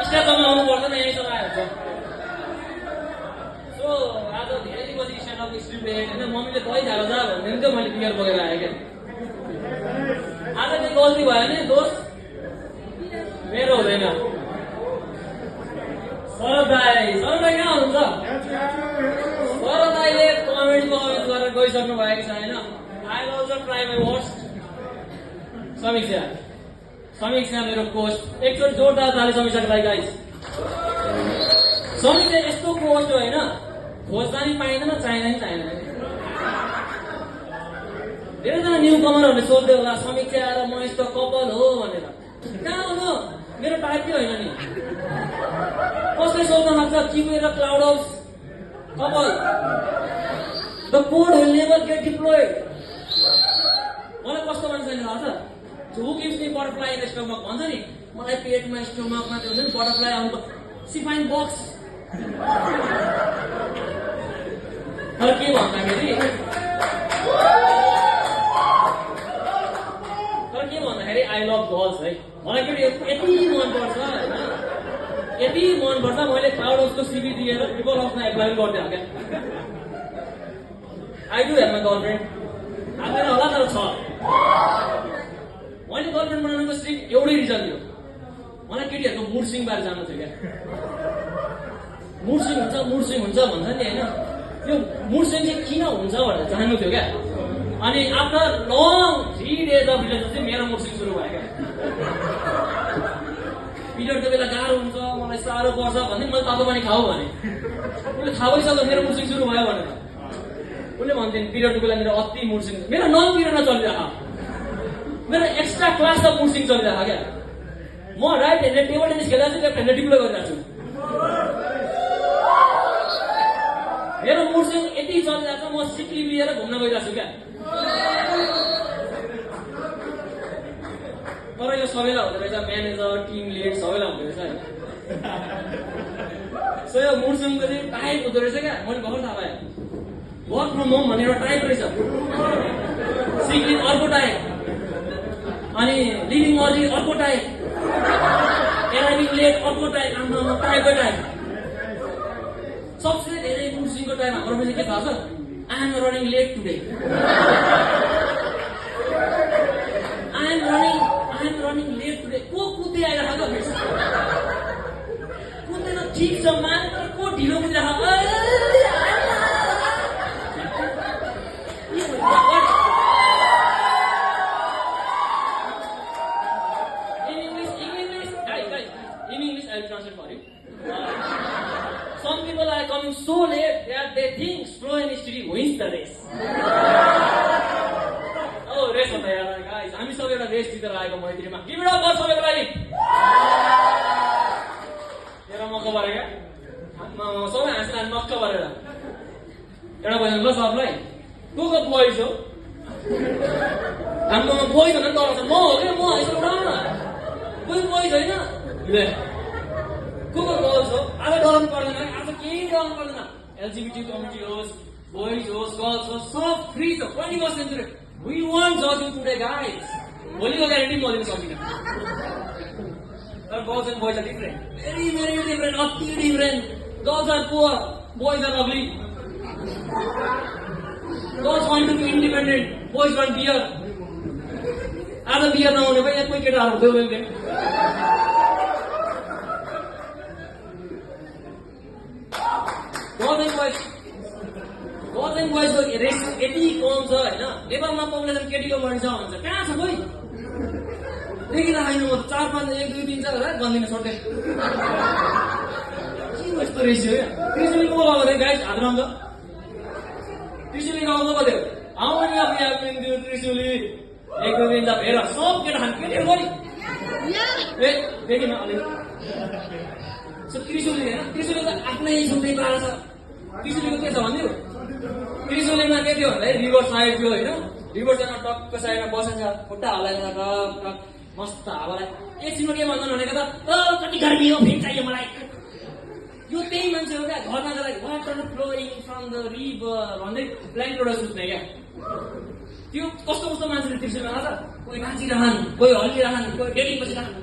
स्ट्यान्डमा आउनु पर्दैन यहीँसम्म आइहाल्छ सो आज धेरै दिनपछि स्ट्यान्डअप स्ट्रिप लेखेको होइन मम्मीले दही खाएर जा भन्दैन थियो मैले बियर बोकेर आएँ क्या आज चाहिँ गल्ती भयो भने दोष मेरो हुँदैन शरद दाई कहाँ हुनुहुन्छ शरद दाईले कमेडीको कमेन्ट गरेर गइसक्नु भएको छ होइन I also try my worst समीक्षा मेरो पोस्ट एकचोटि जोरदार ताली समीक्षाको लागि गाइस समीक्षा यस्तो पोस्ट हो होइन खोज्दा नि पाइँदैन चाहिँदा नि चाहिँदैन धेरैजना न्यू कमरहरूले सोध्दै होला समीक्षा आएर म यस्तो कपाल हो भनेर कहाँ हो मेरो टाइपै होइन नि कसले सोध्न सक्छ किबे र क्लाउड हाउस कपाल the code will never get deployed मलाई कस्तो मान्छे थाहा छ who gives me butterfly in stomach भन्छ नि मलाई पेटमा स्टमकमा त्यो हुन्छ नि बटरफ्लाई आउनु सी फाइन बक्स तर के भन्दाखेरि आई लभ गर्ल्स है मलाई के यति मनपर्छ होइन यति मनपर्छ मैले क्लाउड हाउसको सिभी दिएर ट्रिपल हाउसमा एप्लाई पनि गरिदिएँ क्या I do have my girlfriend आफैले होला तर छ मैले गर्लफ्रेन्ड बनाउनुको सिर्फ एउटै रिजन थियो मलाई केटीहरूको मुड स्विङ बारे जान्नु थियो क्या मुड स्विङ हुन्छ भन्छ नि होइन त्यो मुड स्विङ चाहिँ किन हुन्छ भनेर जान्नु थियो क्या अनि after long 3 days of relationship मेरो मुड स्विङ सुरु भयो क्या पिरियडको बेला गाह्रो हुन्छ मलाई साह्रो पर्छ भने मैले तातो पानी खाऊ भने उसले थाहा भइसक्यो मेरो मुड स्विङ सुरु भयो भनेर उसले भन्थ्यो नि पिरियडको बेला मेरो अति मुड स्विङ मेरो नन पिरियडमा चलिरहेको मेरो extra class of mood swing चलिरहेको क्या म राइट ह्यान्डले टेबल टेनिस खेल्दा चाहिँ लेफ्ट ह्यान्डले डिप्लो गरिरहेको छु मेरो मुड स्विङ यति चलिरहेको छ म सिक्ली लिएर घुम्न गइरहेको छु क्या तर यो सबैलाई हुँदो रहेछ म्यानेजर टिम लिड सबैलाई हुँदो रहेछ होइन सो यो मुड स्विङको चाहिँ टाइप हुँदो रहेछ क्या मैले भर्खर थाहा पाएँ वर्क फ्रम होम भन्ने एउटा टाइप रहेछ सिक लिभ अर्को टाइप अनि लिभिङ अर्ली अर्को टाइप एराइभिङ लेट अर्को टाइप आफ्नो टाइपको टाइप सबसे धेरै मुड स्विङको टाइम हाम्रो पनि के थाहा छ I am running late today I am running late today को कुद्दै आइरहेको कुद्दैन ठिक छ माने तर को ढिलो कुदिरहेको Some people are coming so late that they think slow and steady wins the race. Oh, race हो त यार guys. हामी सबै एउटा रेस जितेर आएको मैत्रीमा. Give it up for सबैको लागि. तेरा मक्क परे क्या? सबै हाँस्छन् मक्क परेर. एउटा भएन ल सबलाई. को बोइज हो? हाम्रो बोइज भनेर डराउँछ. म हो क्या म यसो डराउन. कोही बोइज होइन? ले को गर्ल्स हो आज डराउनु पर्दैन आज केही डराउनु पर्दैन एलजिबिटी कम्युनिटी होस् बोइज होस् गर्ल्स होस् सब फ्री छ 21st सेन्चुरी वी वान्ट जजिङ टुडे गाइज भोलिको ग्यारेन्टी म दिन सक्दिनँ तर girls and boys are different very very different अति different girls are poor boys are ugly girls want to be independent boys want beer आज beer नहुने पनि यहाँ कोही केटाहरू हुँदै गर्ल्स एन्ड बोइजको रेस यति कम छ होइन नेपालमा पपुलेसन केटीको बढी छ भन्छ कहाँ छ कोही देखिरहेको म 4 5 1 2 3 4 गन्दिन छोड्दै के यस्तो रेसियो क्या त्रिशुली को लगाउँदै गाइस हात राउँछ त्रिशुली गाउँछ बद्यो आउने अब यहाँ बिन्दु त्रिशुली 1 2 3 हेर सब केटा खान केटीहरू गरी ए देखिन अलि सो त्रिशुली होइन त्रिशुली त आफ्नै सुन्दै पाएको छ त्रिशुलीको के छ भन्दियो त्रिशुलीमा के थियो भन्दाखेरि रिभर साइड थियो होइन रिभर साइडमा टक्क साइडमा बसेर खुट्टा हल्लाएर टक मस्त हावालाई एकछिनमा के भन्छन् भनेको त कति गर्मी हो फेरि चाहियो मलाई यो त्यही मान्छे हो क्या घरमा जाँदा water flowing from the river भन्दै ब्ल्याङ्केट सुत्ने क्या त्यो कस्तो कस्तो मान्छेले त्रिशुलीमा आउँछ कोही नाचिरहन् कोही हल्लिरहन् कोही डेटिङ बसिरहन्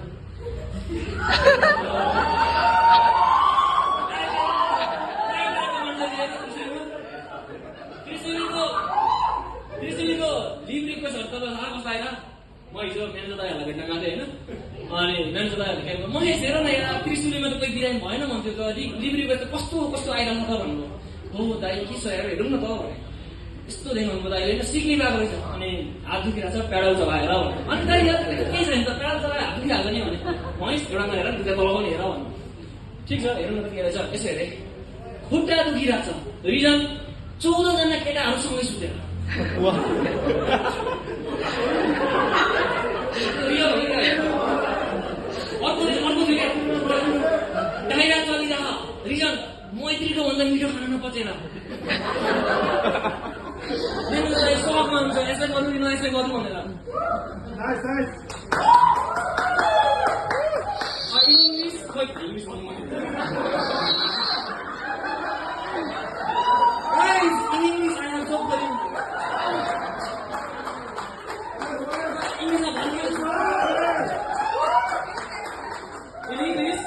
हिजो मेन्जो दाइहरूलाई भेट्न गएको होइन अनि मेन्जो दाइहरूले खेल्नु महेश हेर न यहाँ त्रिशुलीमा त कोही बिरामी भएन भन्थ्यो त डेलिभरी बोय त कस्तो कस्तो आइरहनु त भन्नु हो दाइ के छ हेर हेरौँ न त भने यस्तो देख्नु दाइले सिक्ने गएको रहेछ अनि हात दुखिरहेको छ प्याडल चलाएर भने अनि दाइ केही छैन त प्याडल चलाएर हात दुखिहाल्छ नि भने महेश एउटा नहेर दुईवटा चलाउने हेर भन्नु ठिक छ हेर्नु न त के रहेछ यसो हेरेँ खुट्टा दुखिरहेको छ रिजन 14 जना केटाहरूसँगै सुतेर डाइरा चलिरह रिजन मैत्रीको भन्दा मिठो खाना नपचेर सकमा हुन्छ यसै गर्नु कि नयसै गर्नु भनेर इङ्ग्लिस खोइ इङ्ग्लिस भन्नु Guys, in English I am so sorry. In English,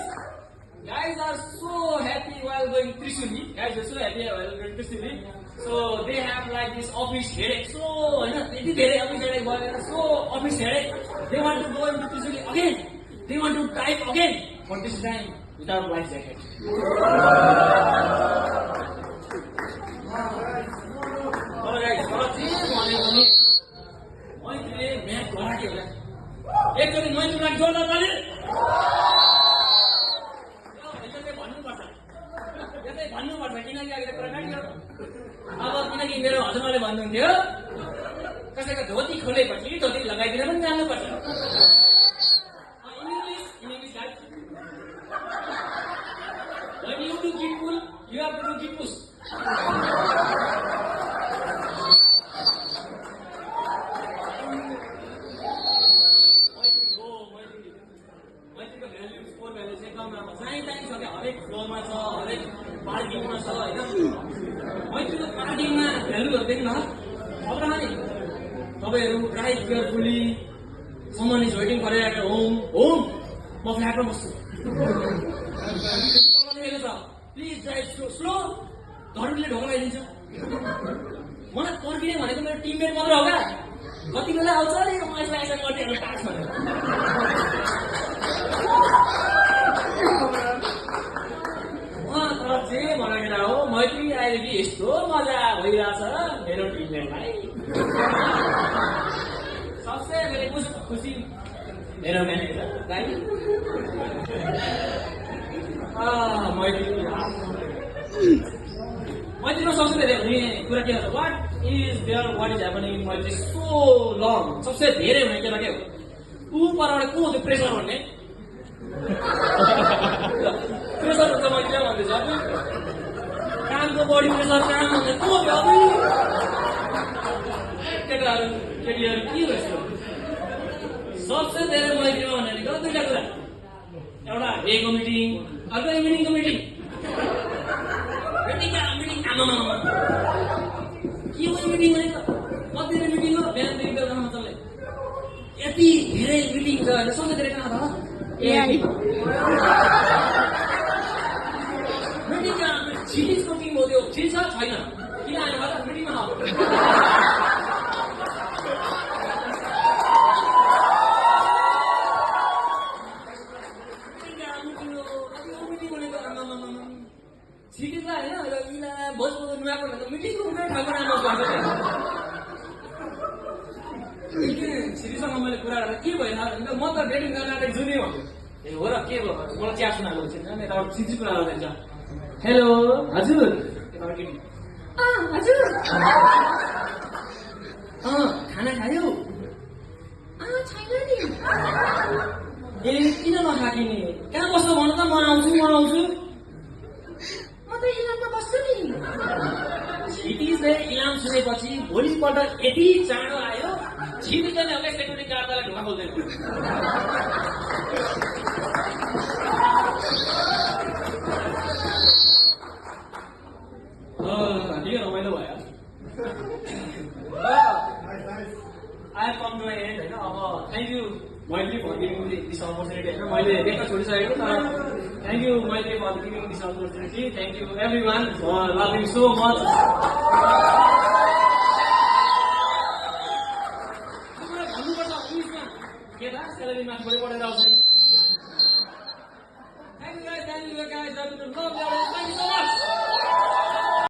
guys are so happy while going Trishuli. Guys are so happy while going Trishuli. So they have like this office headache. So office headache. They want to go into Trishuli again. They want to type again. But this time without life jacket. एकचोटि मैत्रीलाई जोड्न जाने भन्नुपर्छ किनकि अघि कुराकानी अब किनकि मेरो हजुरले भन्नुहुन्थ्यो कसैको धोती खोलेपछि धोती लगाइदिन पनि जान्नुपर्छ When you do keep pull, you have to do keep push. हरेक फ्लोरमा छ हरेक पार्किङमा छ होइन मैत्रीको पार्किङमा भ्यालुहरू देख्न खबर नि तपाईँहरू drive carefully Suman is waiting for at home म फ्ल्याटमा बस्छु प्लिज ड्राइभ स्लो धर्मीले ढोका लगाइदिन्छ मलाई पर्खिने भनेको मेरो टिममेट मात्र हो क्या कति बेला आउँछ नि यसलाई यसो गर्ने टास्क भनेर जे भनेर हो मैत्री अहिले कि यस्तो मजा भइरहेछ मेरो टिममेटलाई सबसे मैले खुसी मेरो म्यानेजर गाई मैत्रीमा सबसे धेरै हुने कुरा के हो what is there what is happening Maitri so long सबसे धेरै हुने कुरा के हो ऊ परबाट को त्यो प्रेसर भन्ने प्रेसर हुन्छ मैले भन्दैछ कामको बढी प्रेसर काम भन्दा को भयो केटाहरू केटीहरू के भएछ सबसे धेरै मैत्रीमा भनेको दुईटा कुरा एउटा डेको मिटिङ अर्को इभिनिङको मिटिङ मिटिङ आमा के हो मिटिङ भनेको कति मिटिङ हो बिहानदेखि बेलुकासम्म चल्ने यति धेरै मिटिङ छ होइन सबसे धेरै कहाँ छ मिटिङमा छिटिजको टिम हो त्यो छिट छ छैन किन आयो होला मिटिङमा छिटिजलाई होइन मिला भोजपुर नुहाएको मिटिङको कुनै ठाउँको नाम छिटिसँग मैले कुरा गरेर के भएन म त डेटिङ गर्न आँटेको छु नि हो र के भयो मलाई चिया सुनाएको छैन यताबाट छिटो कुरा गर्दैछ हेलो हजुर हजुर खाना खायो छैन नि ए किन नखाकिने कहाँ बस्नु भन्नु त म आउँछु म त इलाममा बस्छु नि छिटिजले इलाम सुनेपछि भोलिपल्ट यति चाँडो आयो छिटिजले अब सेक्युरिटी गार्डलाई ढोका खोल्दैन ठिकै रमाइलो भयो I have come to my end होइन अब thank you Maitri for giving this opportunity होइन मैले देख्न छोडिसकेको तर thank you Maitri for giving this opportunity thank you everyone for loving so much भन्नुपर्छ इङ्ग्लिसमा केटा स्यालेरी माथिबाट बढेर आउँछ thank you guys love you so much